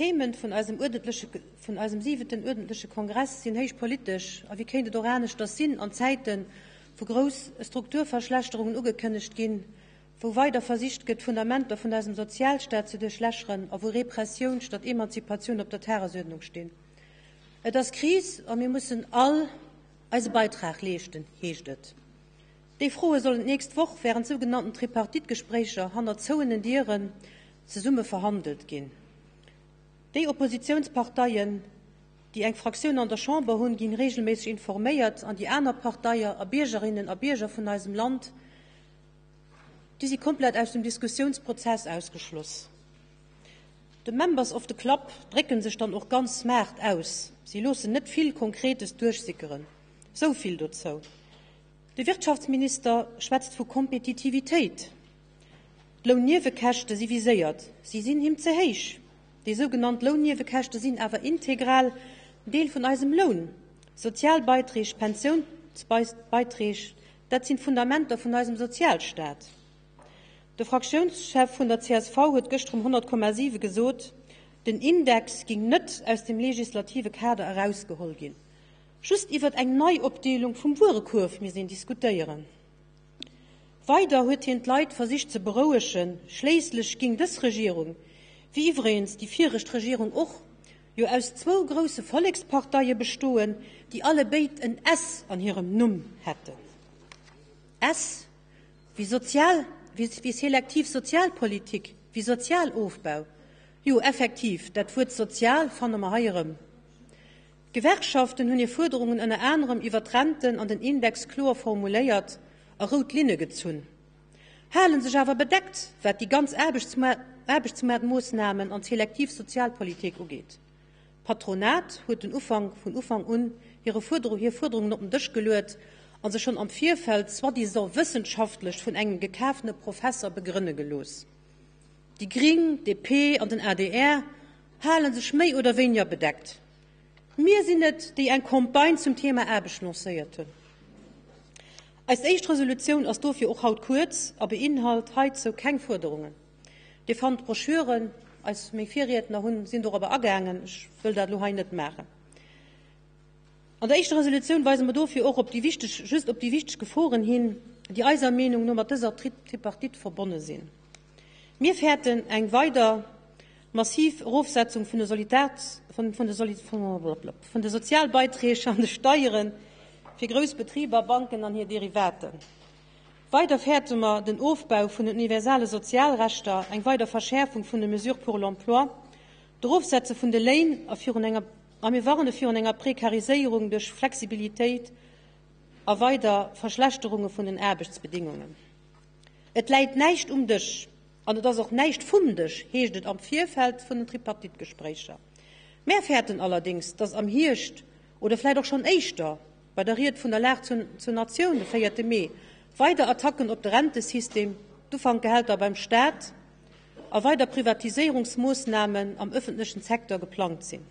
D'Themen vun eisem uerdentleche, vun eisem siwenten uerdentleche Kongress sinn héich politesch a wéi kéint et och aneschters sinn an Zäiten, wou grouss Strukturverschlechterungen ugekënnegt ginn, wou weider versicht gëtt, d'Fundamenter vun eisem Sozialstaat ze duerchlächeren a wou Repressioun statt Emanzipatioun op der Tagesuerdnung stinn. Et ass Kris a mir mussen all eise Beitrag leeschten, heescht et. Déi Froe sollen d'nächst Woch wärend sougenannten Tripartite-Gespréicher hanner zouenen Dieren zesumme verhandelt ginn. Déi Oppositiounsparteien, déi eng Fraktioun an der Chamber hunn, ginn reegelméisseg informéiert an déi aner Parteier a Biergerinnen a Bierger vun eisem Land, déi si komplett aus dem Diskussiounsprozess ausgeschloss. The members of the club drécke sech dann och ganz smart aus, si loossen net vill Konkretes duerchsickeren. Sou vill dozou. De Wirtschaftsminister schwätzt vu Kompetitivitéit. D'Lounniewekäschte si viséiert. Si sinn him ze héich. Déi sougenannt Lounniewekäschte sinn awer integral Deel vun eisem Loun. Sozialbeiträg, Pensiounsbeiträg, dat sinn d'Fundamenter vun eisem Sozialstaat. De Fraktiounschef vun der csv huet gëschter um 100,7 gesot, den Index ging net aus dem legislative Kader erausgeholl ginn. Just iwwert eng Neiopdeelung vum Wuerekuerf misst een diskutéieren. Weider huet hien d'Leit versicht ze berouegen, schléisslech ging dës Regierung, wéi iwwregens déi viregt Regierung och, jo aus zwou grousse Volleksparteie bestoen, déi allebéid en S an hirem Numm hätten. S wéi sozial, wéi selektiv Sozialpolitik, wéi Sozialofbau. Jo, effektiv, dat Wuert sozial fanne mer hei erëm. D'Gewerkschaften hunn hir Fuerderungen ënner anerem iwwer d'Renten an den Index kloer formuléiert a rout Linne gezunn, hale sech awer bedeckt, wat déi ganz Aarbechtsmaartmoossnamen an d'selektiv Sozialpolitik ugeet. D'Patronat huet den Ufank vun Ufank un hire hir Fuerderungen op den Dësch geluet a se schonn am Virfeld soi-disant wëssenschaftlech vun engem gekaafene Professer begrënne gelooss. Déi Gring, DP an den adr hale sech méi oder wéiniger bedeckt. Mir sinn et, déi eng Campagne zum Thema Aarbecht lancéiert hunn. Eis éischt Resolutioun ass dofir och haut kuerz a beinhalt heizou keng Fuerderungen. Dir fannt d'Broschüren, eis, meng Virriedner hunn, sinn dorobber agaangen, ech wëll dat elo hei net maachen. An der éischter Resolutioun weise mer dofir och op déi wichteg, just op déi wichteg Geforen hin, déi eiser Meenung no mat dëser Tripartite verbonne sinn. Mir fäerten eng weider massiv Erofsetzung vun de vun de Sozialbeiträg an de Steiere fir grouss Betriber, Banken an hir Derivaten. Weider fäerte mer den Ofbau vun den universale Sozialrechter, eng weider Verschäerfung vun de Mesures pour l'emploi, d'Erofsetze vun de Léin a virun enger a mir warne virun enger Prekariséierung duerch Flexibilitéit a weider Verschlechterunge vun den Aarbechtsbedingungen. Et läit näischt um Dësch an et ass och näischt vum Dësch, heescht et am Virfeld vun den Tripartite-Gespréicher. Mär fäerten allerdéngs, datt am Hierscht oder vläit och schonn éischter, bei der Ried vun der Lag zur Natioun de véierte Mee, weider Attacken op de Rentesystem, d'Ufankgehälter beim Staat a weider Privatiséierungsmoossnamen am ëffentlechen Secteur geplangt sinn.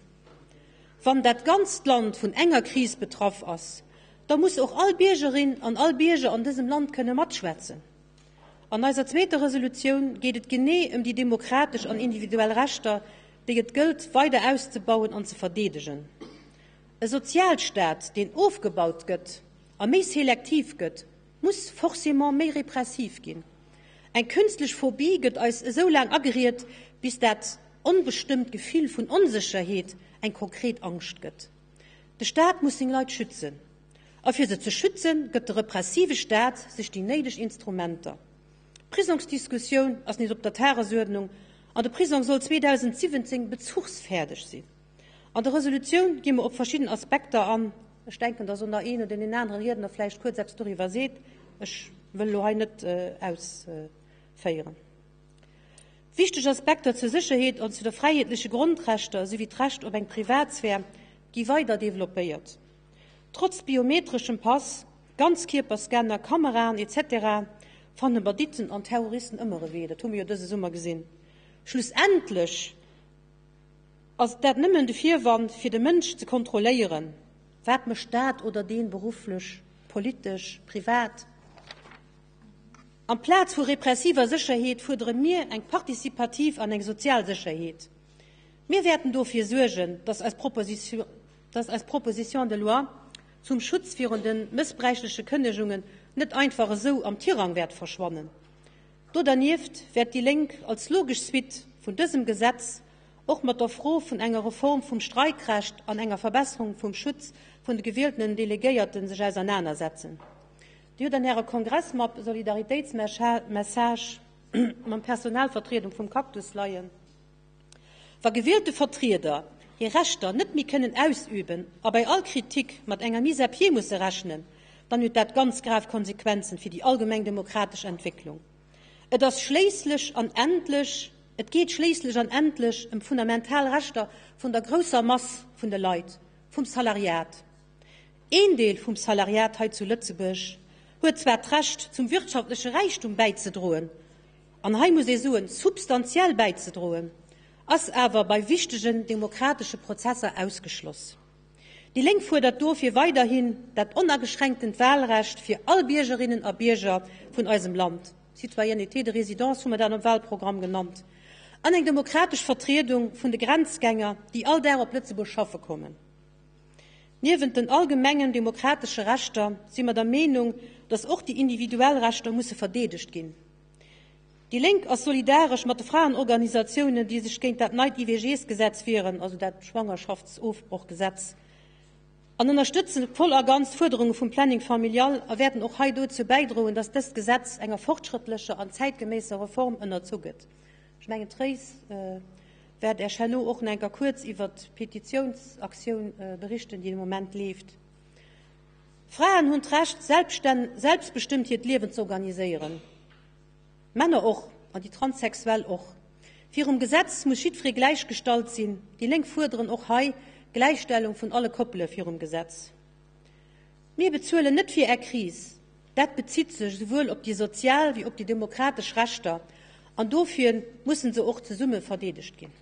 Wann dat ganzt Land vun enger Kris betraff ass, da muss och all Biergerin an all Bierger an dësem Land kënne matschwätzen. An eiser zweeter Resolutioun geet et genee ëm déi demokratesch an individuell Rechter, déi et gëllt weider auszebauen an ze verdeedegen. E Sozialstaat, deen ofgebaut gëtt a méi selektiv gëtt, muss forcément méi repressiv ginn. Eng künstlech Phobie gëtt eis esou laang ageriet, bis dat onbestëmmt Gefill vun Onsécherheet eng konkret Angscht gëtt. De Staat muss seng Leit schützen. A fir se ze schützen, gëtt de repressive Staat sech déi néideg Instrumenter. D'Prisongsdiskussioun ass nees op der Tagesuerdnung an de Prisong soll 2017 bezuchsfäerdeg sinn. An der Resolutioun gi mer op verschidden Aspekter an. Ech denken, dass och nach een oder deen anere Riedner vläicht kuerz eppes doriwwer seet. Ech wëll elo hei net ausféieren. Wichteg Aspekter zur Sécherheet an zu de fräiheetleche Grondrechter esouwéi d'Recht op eng Privatsphär gi weider developpéiert. Trotz biometreschem Pass, Ganzkierperscanner, Kameraen etc. Fanne Banditten an Terroristen ëmmer e Wee, dat hu mir jo dëse Summer gesinn. Schlussendlech ass dat nëmmen de Virwand fir de Mënsch ze kontrolléieren. Wat mécht dat oder deen berufflech, politesch, privat? Amplaz vu repressiver Sécherheet fuerdere mir eng participativ an eng sozial Sécherheet. Mir wäerten dofir suergen, dass eis Proposition, dass eis Proposition de loi zum Schutz virun de mëssbräichleche Kënnegungen net einfach esou am Tirang wäert verschwannen. Do dernieft wäert déi Lénk als logesch Suite vun dësem Gesetz och mat der Fro vun enger Reform vum Streikrecht an enger Verbesserung vum Schutz vun de gewieltenen Delegéierten sech ausernanersetzen. Dir hutt an Äre Kongressmapp e Solidaritéitsmessage mam Personalvertriedung vum Cactus leien. Wa gewielte Vertrieder hir Rechter net méi kënnen ausüben a bei all Kritik mat enger Mise à pied musse rechnen, dann huet dat ganz grav Konsequenzen fir déi allgemeng demokratesch Entwécklung. Et ass schléisslech an endlech, et geet schléisslech an endlech ëm fundamental Rechter vun der grousser Mass vun de Leit, vum Salariat. Een Deel vum Salariat hei zu Lëtzebuerg huet zwar d'Recht, zum wirtschaftleche Räichtum bäizedroen, an hei muss ee soen, substantiell bäizedroen, ass awer bei wichtegen demokratesche Prozesser ausgeschloss. Déi Lénk fuerdert dofir weiderhin dat onageschränktent Wahlrecht fir all Biergerinnen a Bierger vun eisem Land, Citoyenneté de résidence hu mer dat am Wahlprogramm genannt, an eng demokratesch Vertriedung vun de Grenzgänger, déi all Dag op Lëtzebuerg schaffe kommen. Niewent den allgemengen demokratesche Rechter si mer der Meenung, datt och déi individuell Rechter musse verdeedegt ginn. Déi Lénk ass solidaresch mat de Fraenorganisatiounen, déi sech géint dat neit IVGs-Gesetz wieren, also dat Schwangerschaftsofbrochgesetz, an ënnerstëtzen voll a ganz d'Fuerderunge vum Planning familial a wäerten och hei dozou bäidroen, datt dëst Gesetz enger fortschrëttlecher an zäitgeméisser Reform ënnerzu gëtt. Ech mengen, d'Tréis wäert Äech herno och nach enker kuerz iwwert d'Petitiounsaktioun berichten, déi de Moment leeft. Fraen hunn d'Recht, selbstbestëmmt hiert Liewen z'organiséieren. Männer och, an déi Transsexuell och. Virum Gesetz muss jiddweree gläichgestallt sinn. Déi Lénk fuerderen och hei d'Gläichstellung vun alle Koppele virum Gesetz. Mir bezuelen net fir Är Kris. Dat bezitt sech esouwuel op déi sozial wéi op déi demokratesch Rechter, an dofir mussen se och zesumme verdeedegt ginn.